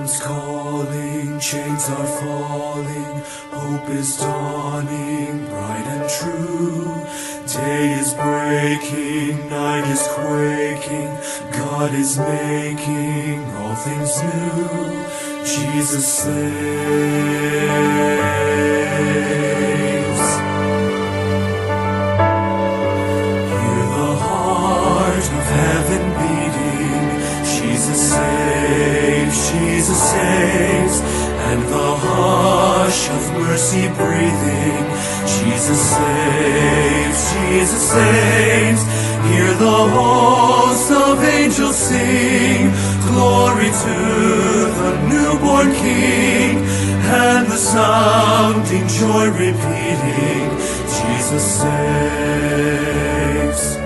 Freedom's calling, chains are falling, hope is dawning, bright and true. Day is breaking, night is quaking, God is making all things new. Jesus saves. Hear the heart of heaven beating. Jesus saves, Jesus saves, and the hush of mercy breathing. Jesus saves, Jesus saves. Hear the hosts of angels sing, glory to the newborn King, and the sounding joy repeating, Jesus saves.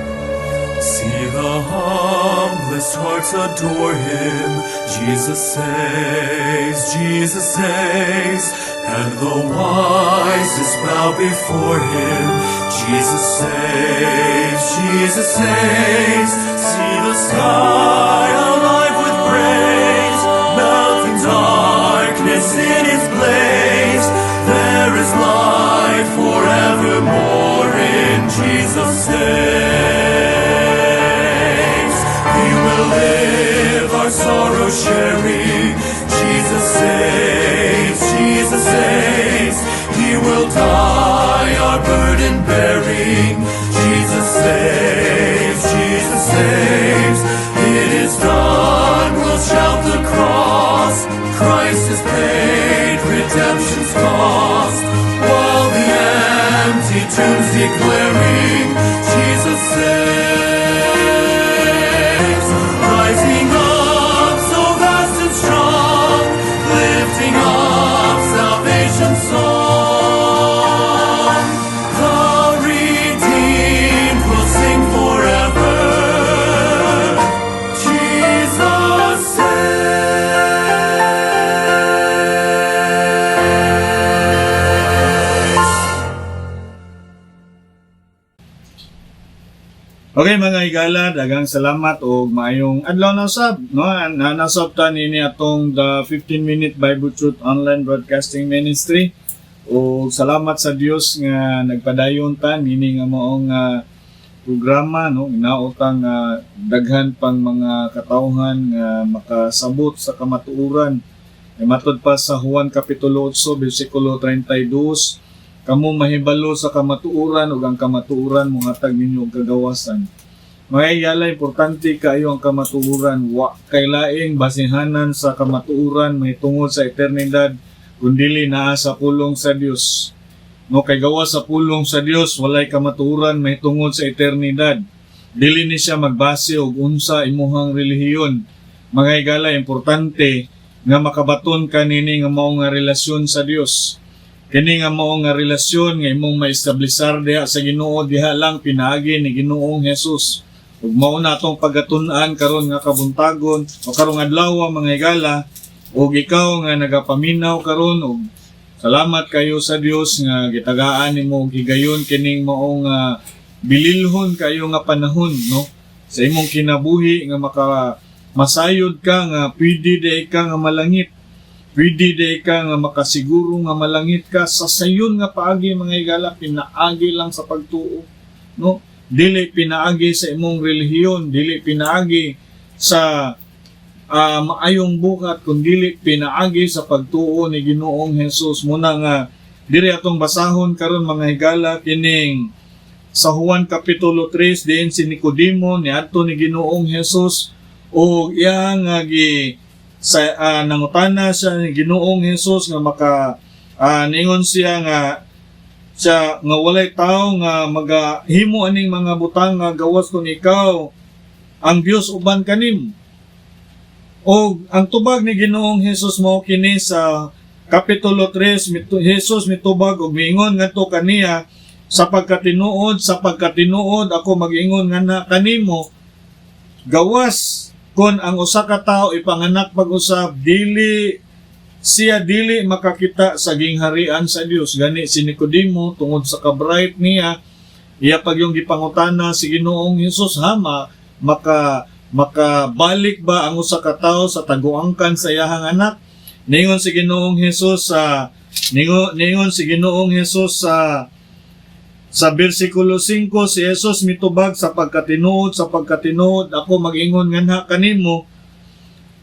See the humblest hearts adore him. Jesus saves, and the wisest bow before him. Jesus saves, Jesus saves. See the sky alive with praise, melting darkness in its blaze. There is light forevermore in Jesus saves. He will live our sorrow sharing. Jesus saves, Jesus saves. He will die our burden bearing. Jesus saves, Jesus saves. It is done, we'll shout the cross. Christ has paid redemption's cost. While the empty tomb's declaring, Jesus saves. Rising up so vast and strong, lifting up salvation's song. The redeemed will sing forever. Jesus saves. Okay, mga higala, daghang salamat og maayong adlaw na usab, no? Naa na usab ta nini atong the 15 Minute Bible Truth Online Broadcasting Ministry. Og salamat sa Dios nga nagpadayon ta nini nga maong programa, no? Hinaot nga daghan pang mga katawhan nga makasabot sa kamatuoran. E matod pa sa Juan kapitulo 8 bersikulo 32, kamo mahibalo sa kamatuoran ug ang kamatuoran mohatag ninyo og kagawasan. Mga higala, importante kaayo ang kamatuoran. Wa kay laing basihanan sa kamatuoran mahitungod sa eternidad kundili naa sa pulong sa Dios. No, kay gawas sa pulong sa Dios, walay kamatuoran mahitungod sa eternidad. Dili ni siya magbase og unsa imuhang relihiyon. Mga higala, importante nga makabaton ka nini nga mao nga relasyon sa Dios. Kini nga mao nga relasyon nga imong maestablisar diha sa Ginoo, diha lang pinaagi ni Ginoong Jesus. Ug mao na atong pagatun-an karon nga kabuntagon o karong adlaw, mga higala, ug ikaw nga nagapaminaw karon, ug salamat kayo sa Dios nga gitagaan nimo og higayon kining maong bililhon kayo nga panahon, no, sa imong kinabuhi nga maka masayod ka nga pwede diay ka nga malangit. Pwede diay ka nga makasiguro nga malangit ka sa sayon nga paagi, mga higala, pinaagi lang sa pagtuo. No? Dili pinaagi sa imong relihiyon, dili pinaagi sa maayong buhat, kundili pinaagi sa pagtuo ni Ginoong Hesus. Muna nga diri atong basahon karon, mga higala, kining sa Juan kapitulo 3, diin si Nicodemo niadto ni Ginoong Hesus ug iya nga gi sa nangutana siya ni Ginoong Hesus nga maka ningon siya nga siya nga walay tao nga magahimo aning mga butang nga gawas kung ikaw ang Dios uban kanim. O ang tubag ni Ginoong Hesus mao kini sa kapitulo 3, Hesus mitubag og miingon ngadto kaniya, "Sa pagkatinuod ako mag-ingon nga na kanimo, gawas kon ang usa ka tawo ipanganak pag-usab, dili siya dili makakita sa gingharian sa Dios." Gani si Nicodemo, tungod sa kabright niya, iya pag yung gipangutana si Ginoong Hesus, ha, makabalik ba ang usa ka tawo sa taguangkan sa iyahang anak? Ningon si Ginoong Hesus sa bersikulo 5, si Jesus mitubag, Sa pagkatinuod ako mag-ingon nganha kanimo,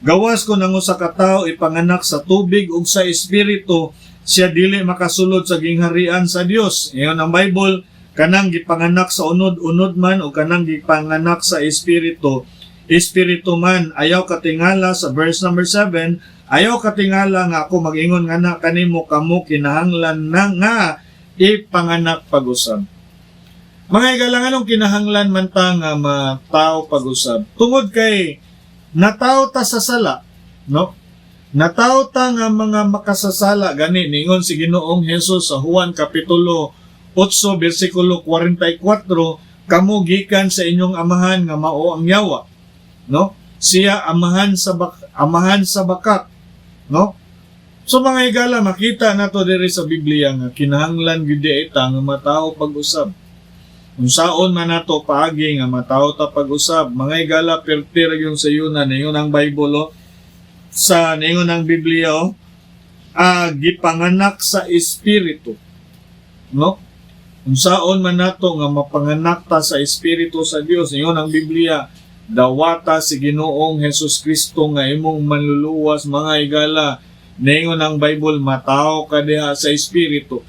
gawas kon ang usa ka tawo ipanganak sa tubig ug sa espiritu, siya dili makasulod sa gingharian sa Dios." Ingon ang Bible, kanang gipanganak sa unod, unod man, o kanang gipanganak sa espiritu, espiritu man. Ayaw katingala sa verse number 7, "Ayaw katingala nga ako mag-ingon nganha kanimo, kamo kinahanglan na nga ipanganak pag-usab." Mga higala, nganong kinahanglan man ta nga matao pag-usab? Tungod kay nataw ta sa sala, no? Nataw ta nga mga makasasala. Gani ningon si Ginoong Hesus sa Juan kapitulo 8 bersikulo 44, "Kamo gikan sa inyong amahan nga mao ang yawa," no? Siya amahan sa bakak, no? So mga higala, makita nato diri sa Biblia nga kinahanglan gyud ita nga matawo pag-usab. Unsaon man nato paagi nga matawo ta pag-usab? Mga higala, perti ra yung sayunan. Ningon ang Bible, oh, sa ningon ang Biblia, oh, gipanganak sa espiritu. No? Unsaon man nato nga mapanganak ta sa espiritu sa Dios? Ningon ang Biblia, dawata si Ginoong Hesus Kristo nga imong manluluwas. Mga higala, ningon ang Bible, matawo ka diha sa espiritu.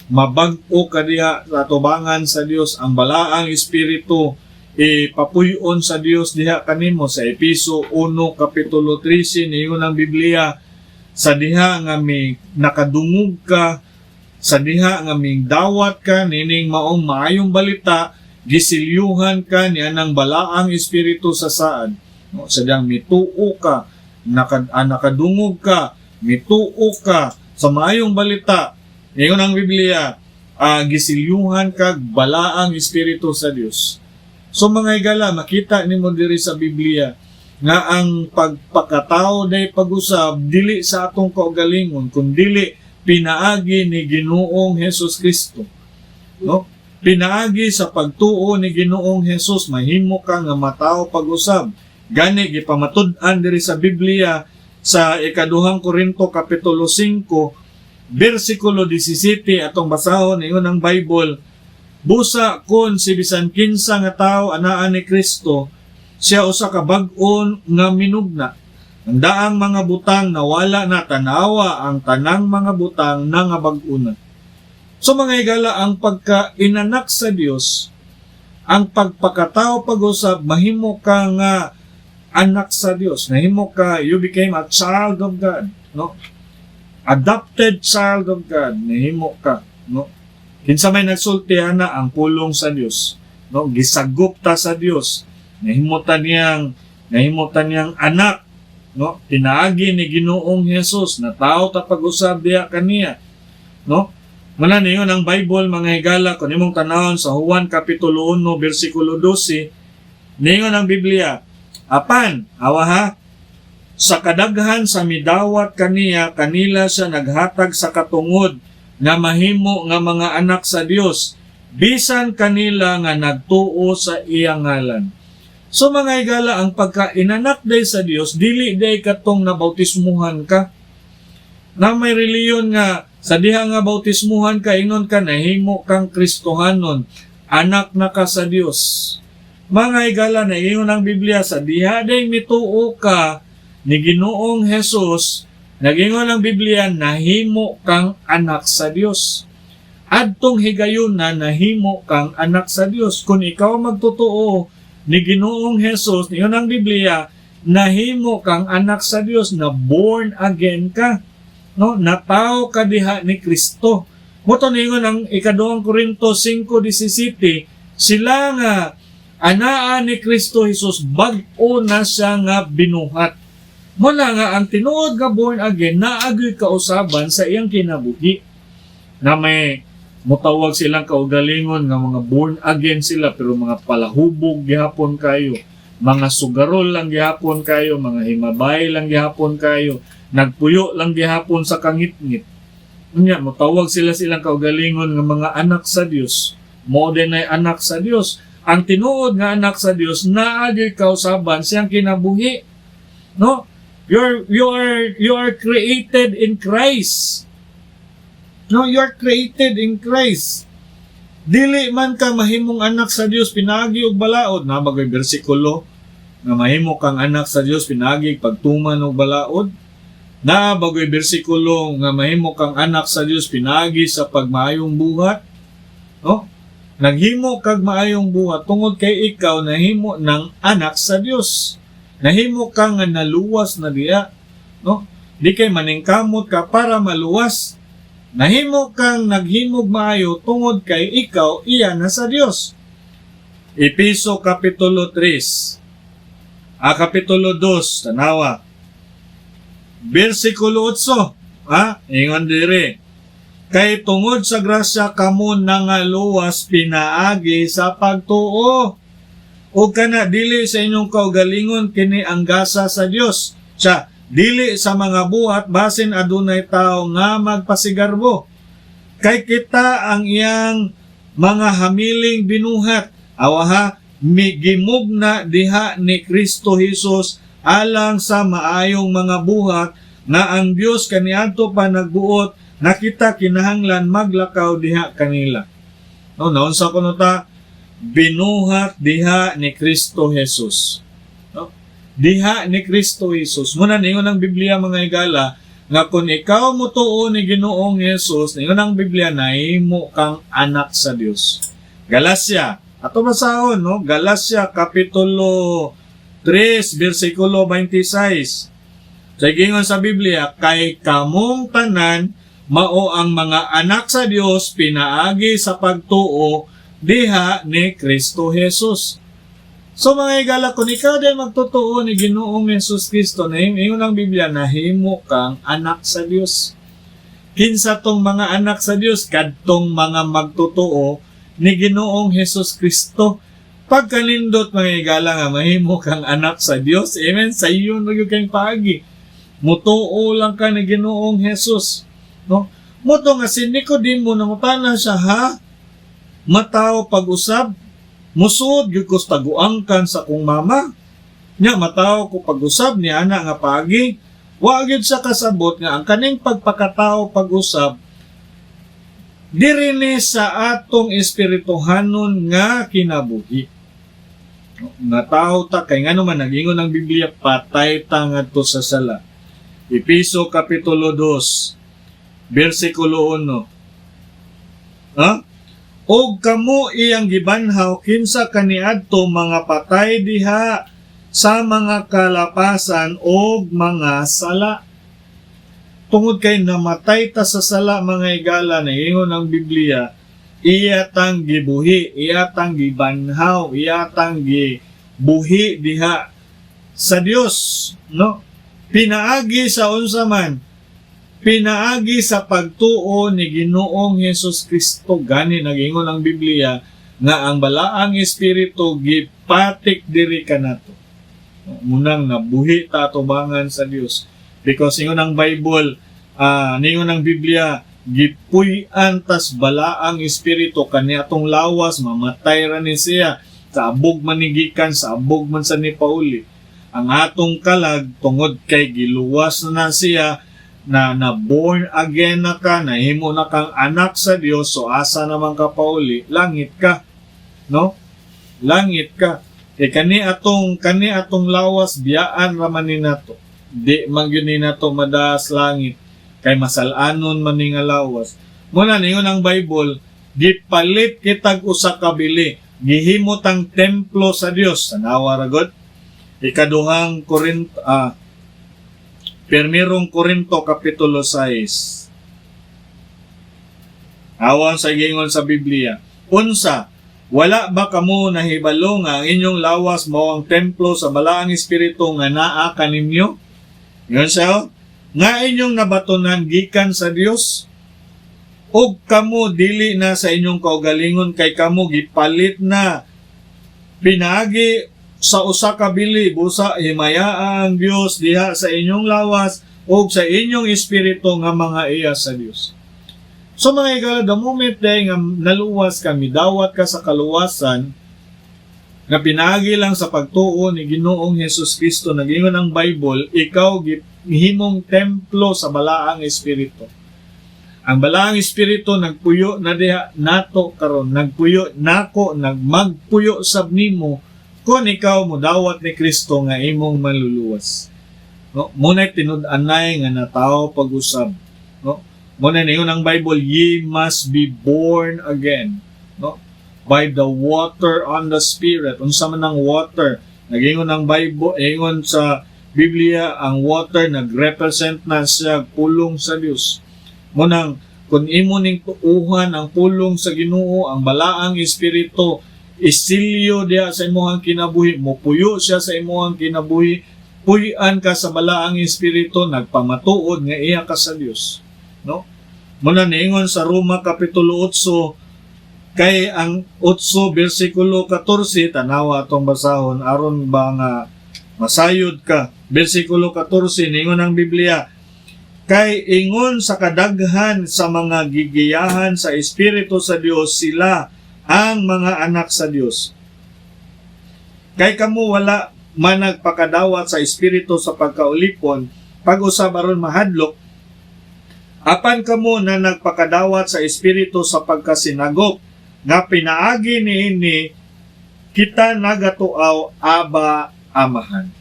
Mabag-o ka diha sa tubangan sa Dios. Ang balaang espiritu ipapuy-on sa Dios diha kanimo. Sa Epeso 1 kapitulo 13, ningon ang Biblia, sa diha nga may nakadungog ka, sa diha nga ming dawat ka nining maong maayong balita, gisilyuhan ka ni anang balaang espiritu sa saad, no? Sa dihang mituo ka, nakadungog ka, mituo ka sa maayong balita, ingon ang Biblia, gisilyuhan kag balaang espiritu sa Dios. So mga higala, makita nimo diri sa Biblia nga ang pagpakatao day pag-usab dili sa atong kaugalingon kun dili pinaagi ni Ginoong Hesus Kristo, no? Pinaagi sa pagtuo ni Ginoong Hesus, mahimo ka nga matawo pag-usab. Gani gipamatud-an diri sa Biblia sa ikaduhang Korinto kapitulo 5 bersikulo 17, atong basahon. Ingon ang Bible, "Busa kon si bisan kinsa nga tawo anaa ni Kristo, siya usa ka bag-on nga minugna. Ang daang mga butang nawala na, tanawa, ang tanang mga butang nangabag-o na." So mga higala, ang pagka inanak sa Dios, ang pagpakatao pag-usab, mahimo ka nga anak sa Dios. Nahimo ka, you became a child of God, no? Adopted child of God, nahimo ka, no? Kinsa may nagsulti ana? Ang pulong sa Dios, no? Gisagop ta sa Dios. Nahimo ta niyang anak, no? Pinaagi ni Ginoong Hesus, natawo ta pag-usab diha kaniya, no? Muna niyon ang Bible, mga higala, kung imong tanawon sa Juan Kapitulo 1, versikulo 12, ningon ang Biblia, "Apan, awa ha, sa kadaghan sa midawat kaniya, kanila siya naghatag sa katungod nga mahimo nga mga anak sa Dios, bisan kanila nga nagtuo sa iyang ngalan." So mga higala, ang pagka inanak day sa Dios, dili day katong nabautismuhan ka. Na may reliyon nga sa diha nga bautismuhan ka, ingon ka nahimo kang Kristohanon, anak na ka sa Dios. Mga higala, na ingon ang Biblia, sa diha day mituo ka ni Ginoong Hesus, nagingon ang Biblia, nahimo kang anak sa Dios. Adtong higayon na nahimo kang anak sa Dios. Kung ikaw magtotoo ni Ginoong Hesus, niyon ang Biblia, nahimo kang anak sa Dios, na born again ka. No, natawo ka diha ni Kristo. Mao to ningon ang ikaduhang Korinto 5:17, sila nga anaa ni Kristo Jesus, bag-o na siya nga binuhat. Mula nga ang tinuod nga born again naagoy kausaban sa iyang kinabuhi. Na may mutawag silang kaugalingon nga mga born again sila pero mga palahubog gihapon kayo, mga sugarol lang gihapon kayo, mga himabay lang gihapon kayo, nagpuyo lang gihapon sa kangitngit. Unya mutawag sila silang kaugalingon nga mga anak sa Dios. Mo din ay anak sa Dios. Ang tinuod nga anak sa Dios naagoy kausaban siyang kinabuhi. No? You are created in Christ. No, you are created in Christ. Dili man ka mahimong anak sa Dios pinaagi og balaod. Naa ba goy bersikulo nga mahimo kang anak sa Dios pinaagi pagtuman og balaod? Naa ba goy bersikulo nga mahimo kang anak sa Dios pinaagi sa pagmaayong buhat? No? Naghimo kag maayong buhat tungod kay ikaw nahimo ng anak sa Dios. Nahimo ka nga naluwas na diya, no? Di kay maningkamot ka para maluwas. Nahimo kang naghimog maayo tungod kay ikaw iya na sa Dios. Epeso kapitulo 3. Kapitulo 2, tanawa. Bersikulo 8. Ingon diri. "Kay tungod sa grasya kamo nangaluwas pinaagi sa pagtuo. O kana dili sa inyong kaugalingon, kini ang gasa sa Dios." Siya, "dili sa mga buhat, basin adunay tao nga magpasigarbo. Kay kita ang iyang mga hamiling binuhat." Awa ha, "gimugna diha ni Kristo Jesus alang sa maayong mga buhat nga ang Dios kaniadto pa nagbuot na kita kinahanglan maglakaw diha kanila." No, naunsa kuno ta? Binuhat diha ni Kristo Jesus. No? Diha ni Kristo Jesus. Muna ningon ang Biblia, mga higala, nga kung ikaw motuo ni Ginoong Jesus, ningon ang Biblia, nahimo kang anak sa Dios. Galacia, ato basahon, no? Galacia kapitulo 3 bersikulo 26. Sa gingon sa Biblia, "Kay kamong tanan mao ang mga anak sa Dios pinaagi sa pagtuo diha ni Kristo Jesus." So mga higala, kung ikaw din magtotoo ni Ginoong Jesus Kristo, na ingon ang Biblia, nahimo kang anak sa Dios. Kinsa tong mga anak sa Dios? Kadtong mga magtotoo ni Ginoong Jesus Kristo. Pagkanindot, mga higala, nga mahimo kang anak sa Dios. Amen. Sa iyo na gyud kang paagi. Mutuo lang ka ni Ginoong Jesus. No? Mao to nga si Nicodemo, nangutana siya, "Ha? Matawo pag-usab? Musuod gyud ko sa taguangkan sa akong mama. Nya matawo ko pag-usab ni ana nga paagi?" Wa gyud sa kasabot nga ang kaning pagpakatao pag-usab diri ni sa atong espirituhanon nga kinabuhi. Nga tao ta kay ngano man nagingon ang Biblia, patay ta ngadto sa sala. Epeso kapitulo 2 bersikulo 1. Ha? "Og kamo iyang gibanhaw kinsa kaniadto mga patay diha sa mga kalapasan og mga sala." Tungod kay namatay ta sa sala, mga higala, naingon ang Biblia, iya tang gibuhi, iya tang gibanhaw, iya tang gibuhi diha sa Dios, no? Pinaagi sa unsa man? Pinaagi sa pagtuo ni Ginoong Hesus Kristo. Gani nagingon ang Biblia nga ang balaang espiritu gipatik diri kanato. Munang nabuhi ta atubangan sa Dios. Because ingon ang Bible, ningon ang Biblia, gipuy-an tas balaang espiritu kani atong lawas, mamatay ra ni siya. Sa abog man ni gikan, sa abog man sa ni pauli. Ang atong kalag, tungod kay giluwas na siya, na na born again na ka, nahimo na kang anak sa Dios, so asa naman ka pauli? Langit ka. No? Langit ka. Kay kani atong lawas, biyaan ra man ni nato. Di man gyud ni nato madaas langit kay masalanon man ni nga lawas. Muna ningon ang Bible, gipalit kitag usa ka bili, gihimo tang templo sa Dios. Tanawa ra god. Ikaduhang Korinto, Primerong Korinto kapitulo 6. Awan sa gingon sa Biblia. "Unsa, wala ba kamo nahibalo nga ang inyong lawas mao ang templo sa balaang espiritu nga naa kaninyo?" Yun siya, oh. "Nga inyong nabatonan gikan sa Dios? Og kamo dili na sa inyong kaugalingon, kay kamo gipalit na pinaagi sa usa ka bili. Busa himayaa ang Dios diha sa inyong lawas ug sa inyong espiritu nga mga iya sa Dios." So mga higala, the moment day nga naluwas ka, midawat ka sa kaluwasan, Nga pinaagi lang sa pagtuo ni Ginoong Hesus Kristo, nagingon ang Bible, ikaw gihimong templo sa Balaang Espiritu. Ang Balaang Espiritu nagpuyo na diha nato karon, nagpuyo nako, nagmagpuyo sab nimo kung ikaw modawat ni Kristo nga imong manluluwas. No, muna'y tinud-anay nga natawo pag-usab, no? Muna niyon ang Bible, ye must be born again, no? By the water and the Spirit. Unsa man ang water? Nagingon ang Bible, ingon sa Biblia, ang water nagrepresent na siya pulong sa Dios. Munang kung imo ning tuuhan ang pulong sa Ginoo, ang Balaang Espiritu isilyo diha sa imong kinabuhi, mopuyo siya sa imong kinabuhi, puy-an ka sa Balaang Espiritu, nagpamatuod nga iya ka sa Dios, no? Muna niingon sa Roma kapitulo 8, kay ang 8 bersikulo 14, tanawa atong basahon aron ba nga masayod ka. Bersikulo 14, niingon ang Biblia, kay ingon sa kadaghan sa mga gigiyahan sa Espiritu sa Dios, sila ang mga anak sa Dios. Kay kamo wala man nagpakadawat sa espiritu sa pagkaulipon, pag-usab aron mahadlok, apan kamo na nagpakadawat sa espiritu sa pagkasinagop, nga pinaagi niini kita nagatuaw, Aba, Amahan.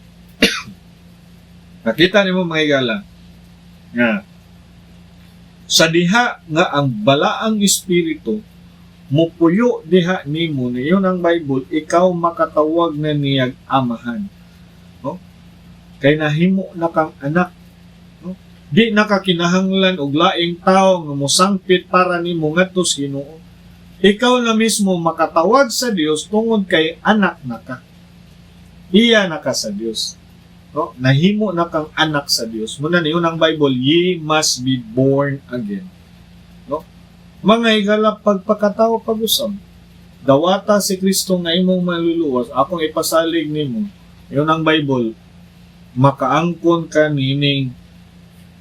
Nakita nimo, mga higala, nga sa diha nga ang Balaang Espiritu mupuyo diha nimo, niyon ang Bible, ikaw makatawag na niyag Amahan, no? Kay nahimo na kang anak, no? Di na ka kinahanglan og laing tawo nga mosangpit para nimo ngadto sa Ginoo. Ikaw na mismo makatawag sa Dios tungod kay anak na ka, iya na ka sa Dios, no? Nahimo na kang anak sa Dios. Muna niyon ang Bible, ye must be born again, no? Mga higala, pagpakatao pag-usab, dawata si Kristo nga imong manluluwas. Akong ipasalig nimo, yun ang Bible, makaangkon ka nining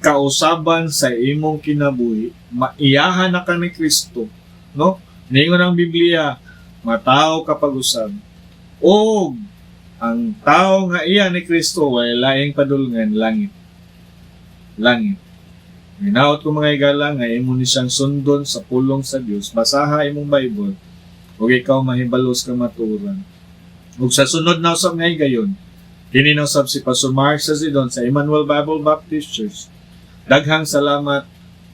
kausaban sa imong kinabuhi, maiyahan na ka ni Kristo, no? Ningon ang Biblia, matawo ka pag-usab. Og ang tao nga iya ni Kristo way laing padulngan, langit. Langit. Hinaot ko, mga higala, nga imo ni siyang sundon sa pulong sa Dios. Basaha imong Bible ug ikaw mahibalos kamatuoran. Ug sa sunod na usab nga higayon, kini na usab si Pastor Mark Sazidon sa Emmanuel Bible Baptist Church. Daghang salamat,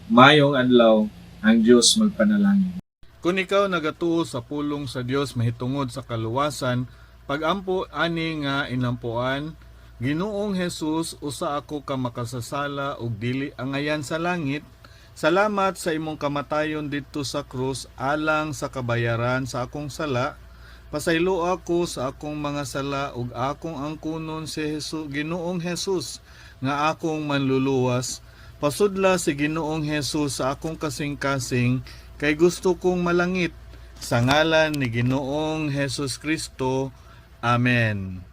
mayong adlaw, ang Dios magpanalangin. Kung ikaw nagatuo sa pulong sa Dios mahitungod sa kaluwasan, pagampo ani nga inampuan: Ginoong Jesus, usa ako ka makasasala ug dili angayan sa langit. Salamat sa imong kamatayon didto sa krus alang sa kabayaran sa akong sala. Pasaylo ako sa akong mga sala ug akong angkunon si Jesus, Ginoong Jesus, nga akong manluluwas. Pasudla si Ginoong Jesus sa akong kasing-kasing kay gusto kong malangit. Sa ngalan ni Ginoong Jesus Kristo. Amen.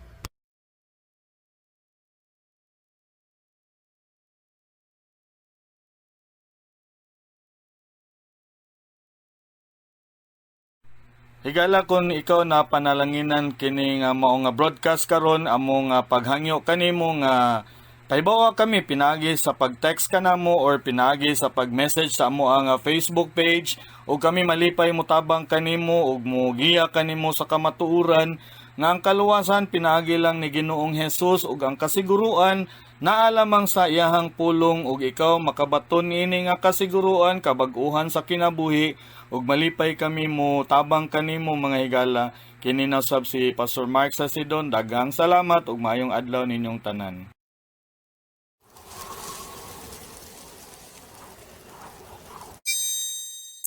Higala, kung ikaw na panalanginan kini nga mao nga broadcast karon, amo nga paghangyo kanimo nga pahibawa kami pinaagi sa pag-text kanamo or pinaagi sa pag-message sa amo ang Facebook page ug kami malipay motabang kanimo ug mogiya kanimo sa kamatuoran nga ang kaluwasan pinaagi lang ni Ginoong Hesus ug ang kasiguruan naa lamang sa iyahang pulong ug ikaw makabaton ini nga kasiguruan, kabag-uhan sa kinabuhi, ug malipay kami mo tabang kanimo, mga higala. Kini na sab si Pastor Mark Sasidon. Daghang salamat ug maayong adlaw ninyong tanan.